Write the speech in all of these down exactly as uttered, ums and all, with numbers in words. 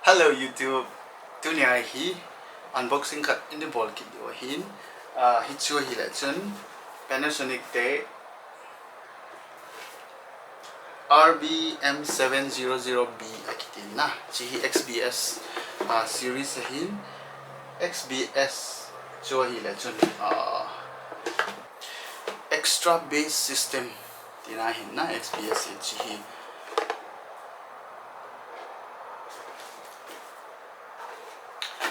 Hello YouTube. Tunia hi unboxing khat in bol kit diu ahin. Ah, hichu ahileh chun Panasonic te R B M seven zero zero B akitina. Hichi hi X B S, ah, series ahin. X B S chu ahileh chun, ah, extra bass system tina ahin na, X B S hichi hi.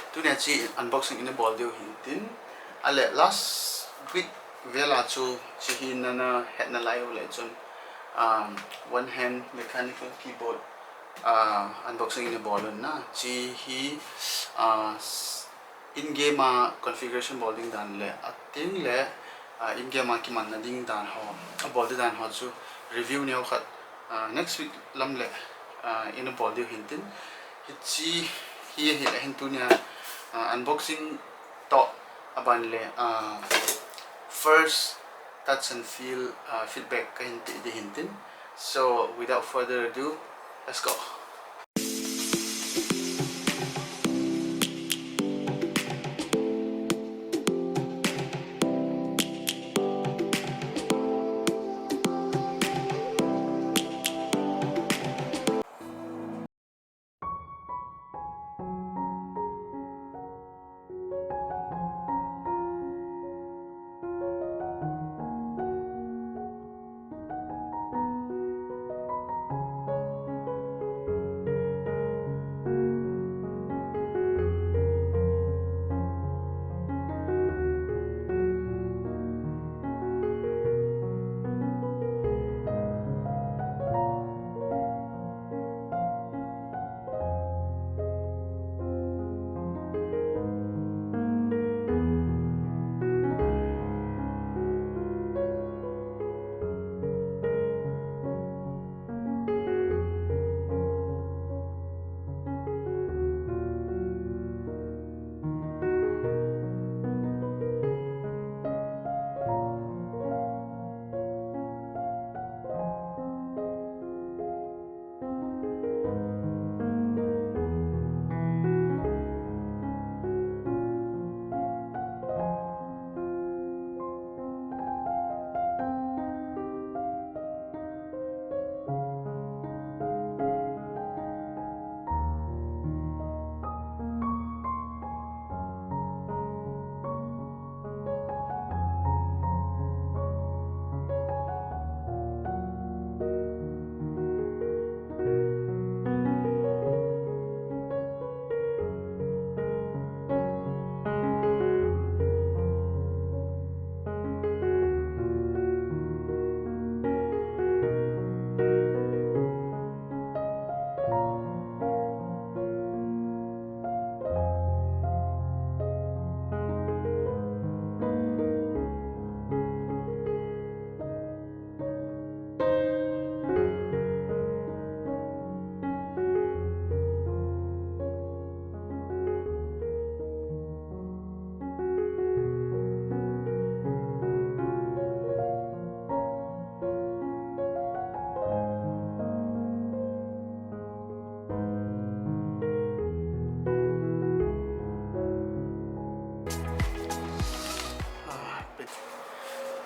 Tunia hichi unboxing in bol diu ahin tin. Ahileh last week vel a chu hichi hi nana hetna lai uleh chun, um, one hand mechanical keyboard, uh, unboxing in bol un na. Hichi hi, uh, s- in game a configuration bol ding dan le, ateng le, ah, in game a kimanna ding dan ho, abol ding dan ho chu review neo khat, ah, next week lam le, ah, in bol diu ahin tin. Hichi hi ahileh hin tunia, ah, unboxing toh aban le, ah, first touch and feel, ah, feedback kahin ti ding ahin tin. So without further ado, let's go.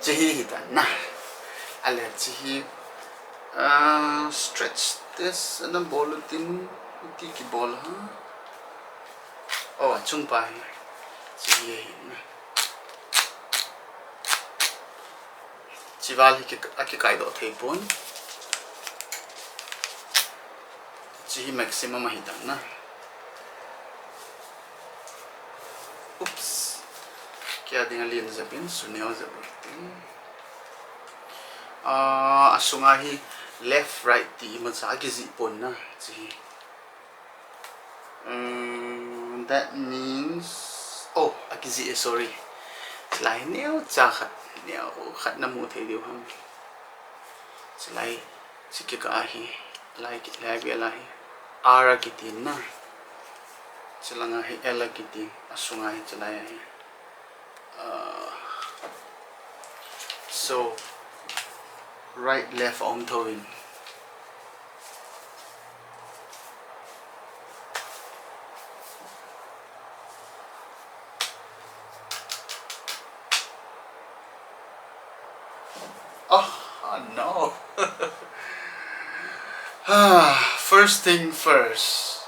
Hichi hi hitan na. Ahileh hichi hi, ah, stretch test ana bol u tin, iti kibol ham. Oh, achung pa hi. Hichi hi ahi na. Hichi val hi ki, akikai doh thei pon. Hichi hi maximum ahitan na. Oops. Kia ding a lien jep in, suneo jep in. Ah, asunga hi left, right ti imacha akijih pon na, hichi hi. Um, that means, oh, akijih e, sorry. Hilai neocha khat, neo khat namu thei diu ham. Hilai, hichi kikah ahi, lai ki, lai bia lai. R akitin na. Hilanga hi L akitin, asunga hi hilai ahi. Uh, so, right, left aum thou in. No. First thing first.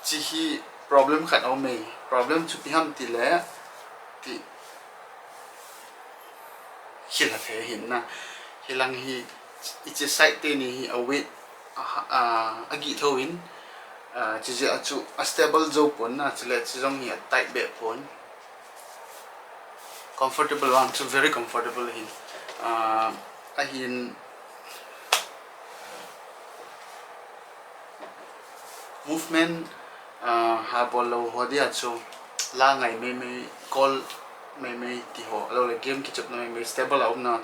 Chi hi problem khat aum e. Problem chu ipi ham tile, ti, hila thei hin na. Hilang hi, ichi side teni hi a weight, a, a, agih thou in, a, chi jeh a chu a stable jou pon na, chule chi jong hi a tight beh pon. Comfortable vang chu very comfortable hin. A, ahin movement, a, ha bol lou ho dia chu la ngai meimei, call meimei ti ho, alou le game kichepna meimei, stable a umna,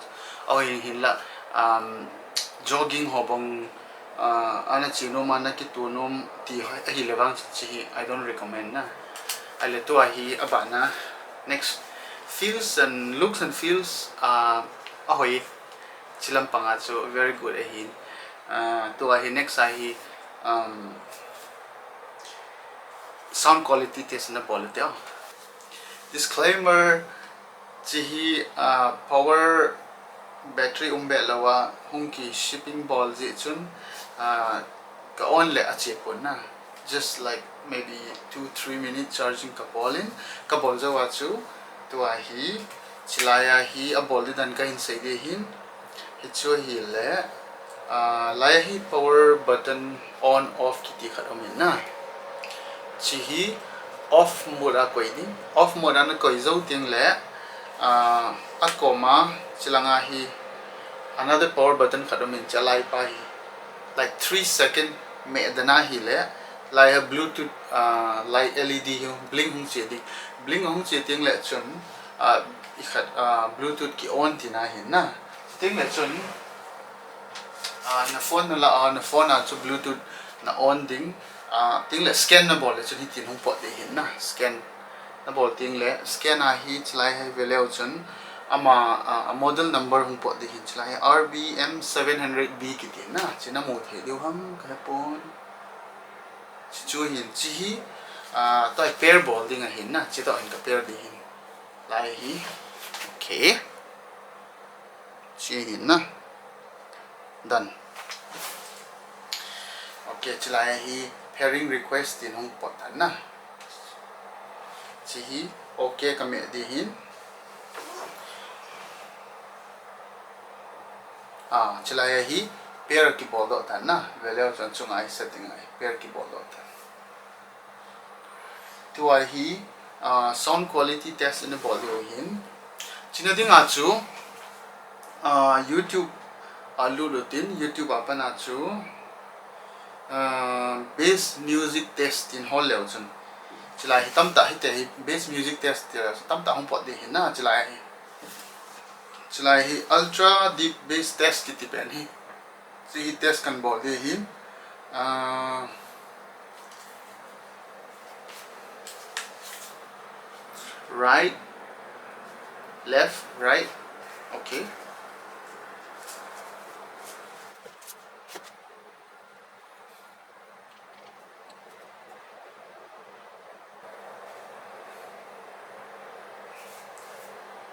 ahin hinla, um, jogging ho bang, a, ana che nom, ana kito nom ti ho, ahile vang chu chi hi, I don't recommend na. Ahile tua hi abana, next, feels and looks and feels, a, ahoi. Chi lampanga chu very good ahin. Ah, tua hi next a hi, um, sound quality test na bol u te. Disclaimer, chi hi, ah, power battery um beh lou a hung ki shipping bol jeh chun, ah, ka on le ache pon na. Just like maybe two, three minute charging ka bol in, ka bol jou a chu, tua hi, chilai a hi, a bol di dan ka hin sei di hin, hi chu hi le, ah, lai hi power button on off kiti khat um in na. Chi hi off mode a koi ding, off mode a na koi jou teng le, ah, a koma, chilanga hi, another power button khat um in, chilai pa hi, like three second me dana hi le, lai ha Bluetooth, ah, lai L E D hi blink hung che ding. Blink hung che teng le chun, ah, i khat, ah, Bluetooth ki on tina hi na. Teng le chun, ah, na phone na la, ah, na phone a chu Bluetooth na on ding. Ah, teng le scan na bol le chun hitin hung pot di hin na. Scan. Na bol teng le, scan a hi chilai hi ve leu chun, ama, a, a model number hung pot di hin chilai hi R B M seven hundred B kiti na, chi na mu thei diu ham ka he pon. Chi chu hin, chi hi, a, tua hi pair bol ding ahin na, chi tua hin ka pair di hin. Lai hi, okay. Chi hin na. Done. Okay, chilai hi pairing request tin hung pot tan na. Chi hi okay ka me di hin. Ah, chilai hi pair kibol doh tan na. Ve leu chun chunga hi setting a hi pair kibol doh tan. Tua hi, ah, sound quality test ina bol diu hin. China dinga chu, ah, YouTube a lut lut in, YouTube a pat a chu, ah, bass music test tin hol leu chun. Chilai hi tamtah hi te hi bass music test ti leu chun tamtah hung pot di hin na chilai hi. Chilai hi ultra deep bass test kiti pen hi. Chi hi test kan bol di hin. Ah, right, left, right. Okay.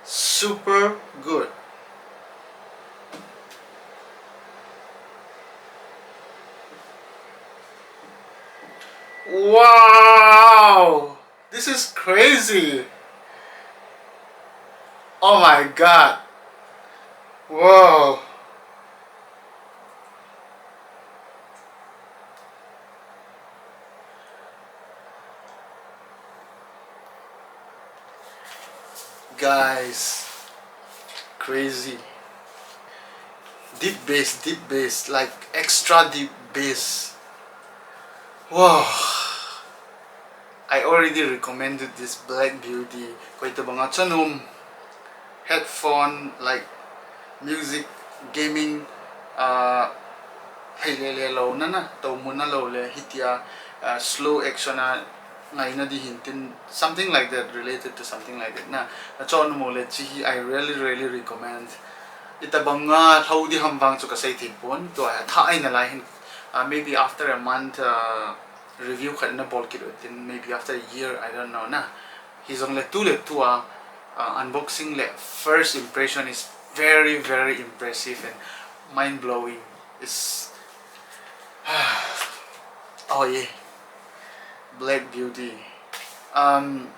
Super good. Wow! This is crazy. Oh my God. Wow. Guys, crazy. Deep bass, deep bass, like extra deep bass. Wow. I already recommended this Black Beauty. Koi tabang a chun um headphone, like music, gaming, uh, hei le le lo na na, to mu na lo le, hitia, uh, slow action a ngaina di hin tin, something like that, related to something like that na. Na chon mu le chi hi, I really, really recommend. Itabang a hlo di ham vang chu ka sei thei pon, tua tha ai na lai hin, uh, maybe after a month, uh, review khat na bol kit u tin, maybe after a year, I don't know na. Hi jong le tu le tu a, uh, unboxing le first impression is Very, very impressive and mind blowing. It's oh yeah, Black Beauty. Um,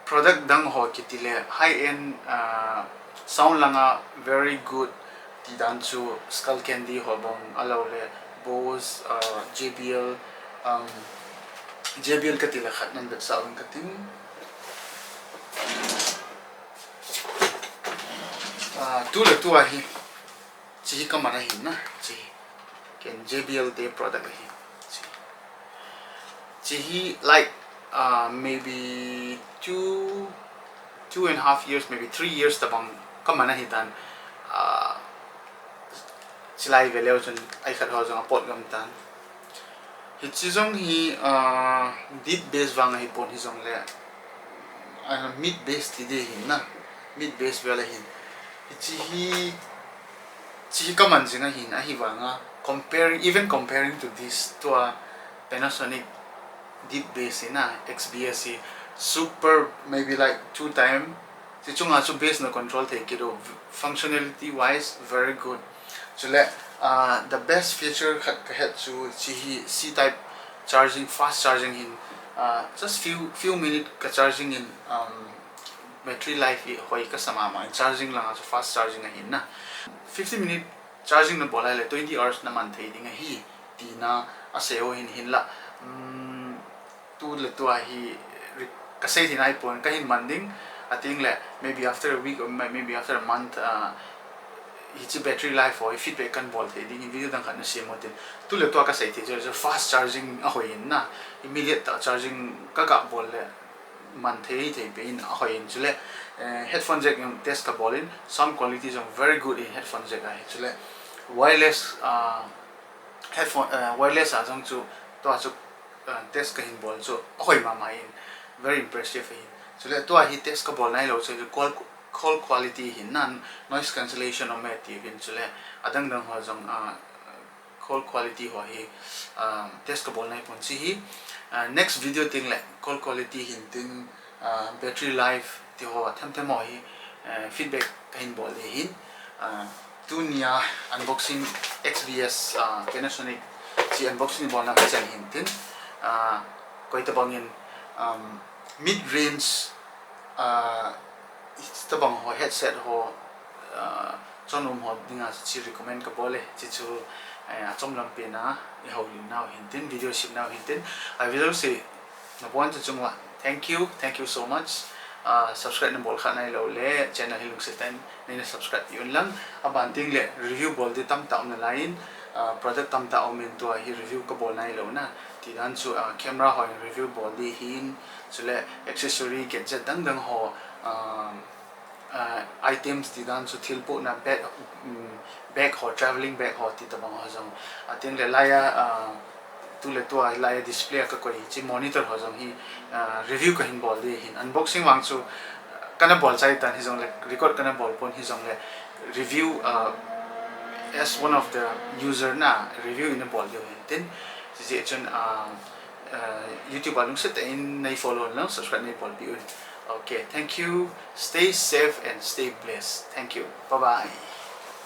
product dang ho kiti le high end, uh, sound langa very good ti dan chu Skullcandy ho bang, ahilou le Bose, uh, J B L, um, J B L kati le khat nan vetsah uvin kating. Ah, tu le tu ahi. Chi hi kaman ahin na, chi hi. Ken J B L te product ahi. Chi. Chi hi like, ah, maybe two, two and a half years, maybe three years tabang kaman ahi tan. Ah, chilai veleu chun ai khat ho jong apot gam tan. Hichi jong hi, ah, deep bass vang ahi pon, hijongle, ah, mid bass ti ding ahin na, mid bass vel ahin. Hichi hi, chi hi kaman jing ahin, ahivanga comparing, even comparing to this, tua Panasonic deep bass hi na, X B S hi, super, maybe like two time, chi chunga chu bass na control thei kit u, functionality wise very good. Chule, ah, the best feature khat kahet chu chi hi C type charging, fast charging hin, ah, just few, few minute ka charging in, um, battery life hi hoi kasa mama in, charging langa chu fast charging ahin na. Fifty minute charging nabol ahile twenty hours naman thei ding ahi tina asei u ahin, hinla, um, tu le tu ahi, kasei thei nai pon, kahin man ding, ating le maybe after a week or may-, maybe after a month, ah, hichi battery life ho hi feedback kahin bol thei ding, video dang khat nasem u tin. Tu le tu a kasei thei chu, chu fast charging ahoi in na, immediate tah charging kaga bol le man thei thei pen ahoi in. Chule, eh, headphone jack jong test kabol in, sound quality jong very good in headphone jack ahi. Chule wireless, ah, headphone, eh, wireless a jong chu, tua chu, eh, test kahin bol chu ahoi mama in, very impressive ahin. Chule tua hi test kabol nailou chu call, call quality hin na, noise cancellation um e tiuvin, chule adang dang ho jong, ah, call quality ho hi, ah, test kabol nai pon. Chi hi, ah, next video teng le call quality hin tin, ah, battery life ti ho them them ho hi, eh, feedback kahin bol ding ahin. Ah, tunia unboxing X B S, ah, Panasonic chi unboxing bolna kachan hin tin, ah, koi tabang in, um, mid range, ah, tabang ho headset ho, ah, chon um ho dinga chi recommend kabol e, chi chu, eh, achom lampi na ihoulim nau hin tin, video sem nau hin tin, a video se nabon chu chunga thank you, thank you so much. Ah, subscribe nabol kha nailou le channel hi lungset tah in neina subscribe pi un lang. Aban teng le review bol ding tamtah um nalai in, ah, product tamtah um in, tua hi review kabol nailou na. Ti dan chu, ah, camera ho in review bol ding hin, chule accessory gadget dang dang ho, ah, ah, items ti dan chu thil pohna bag, um, bag ho, traveling bag ho ti tabang ho jong. Ating le laia, ah, tu le tua laia display a kakoi chi monitor ho jong hi, ah, review kahin bol ding hin. Unboxing vang chu, ah, kana bol chai tan hijongle, record kana bol pon hijongle, review, ah, as one of the user na review ina bol ding hin tin. Chi chi chun, ah, ah, YouTube a lungset tah in nei follow lang, subscribe nei bol pi un. Okay, thank you. Stay safe and stay blessed. Thank you. Bye bye.